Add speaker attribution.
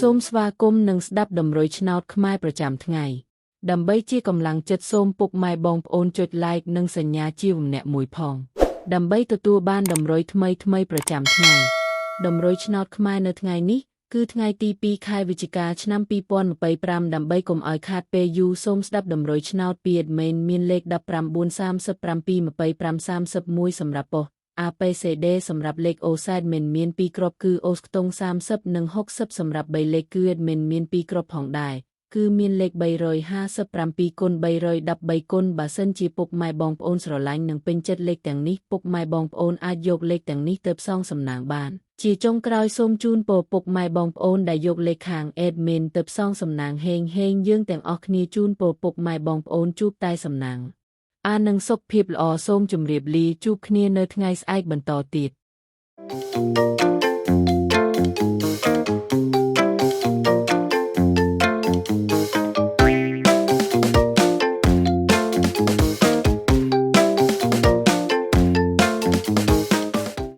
Speaker 1: សូមស្វាគមន៍និងស្ដាប់តម្រុយឆ្នោតខ្មែរប្រចាំថ្ងៃ ដើម្បីជាកម្លាំងចិត្តសូមពុកម៉ែបងប្អូនចុច Like និងសញ្ញាជាវម្នាក់មួយផង ដើម្បីទទួលបានតម្រុយថ្មីៗប្រចាំថ្ងៃតម្រុយឆ្នោតខ្មែរនៅថ្ងៃនេះ គឺថ្ងៃទី2ខែវិច្ឆិកាឆ្នាំ2025ដើម្បីកុំឲ្យខាតពេលយូរសូមស្ដាប់តម្រុយឆ្នោតពី admin មានលេខ19 37 25 31សម្រាប់ប៉ុស្តិ៍ APCD សម្រាប់លេខ OZ មិនមាន2គ្រាប់គឺអូសខ្ទង់30និង60សម្រាប់3លេខគឺ admin មាន2គ្រាប់ផងដែរគឺមានលេខ357គុណ313គុណបើសិនជាពុកម៉ែបងប្អូនស្រឡាញ់និងពេញចិត្តលេខទាំងនេះពុកម៉ែបងប្អូនអាចយកលេខទាំងនេះទៅផ្សងសំណាងបាន ជាចុងក្រោយសូមជូនពរពុកម៉ែបងប្អូនដែលយកលេខខាង admin ទៅផ្សងសំណាងហេងហេងយើងទាំងអស់គ្នាជូនពរពុកម៉ែបងប្អូនជួបតែសំណាងអានឹងសុខភាពល្អសូមជម្រាបលាជួបគ្នានៅថ្ងៃស្អែកបន្តទៀត។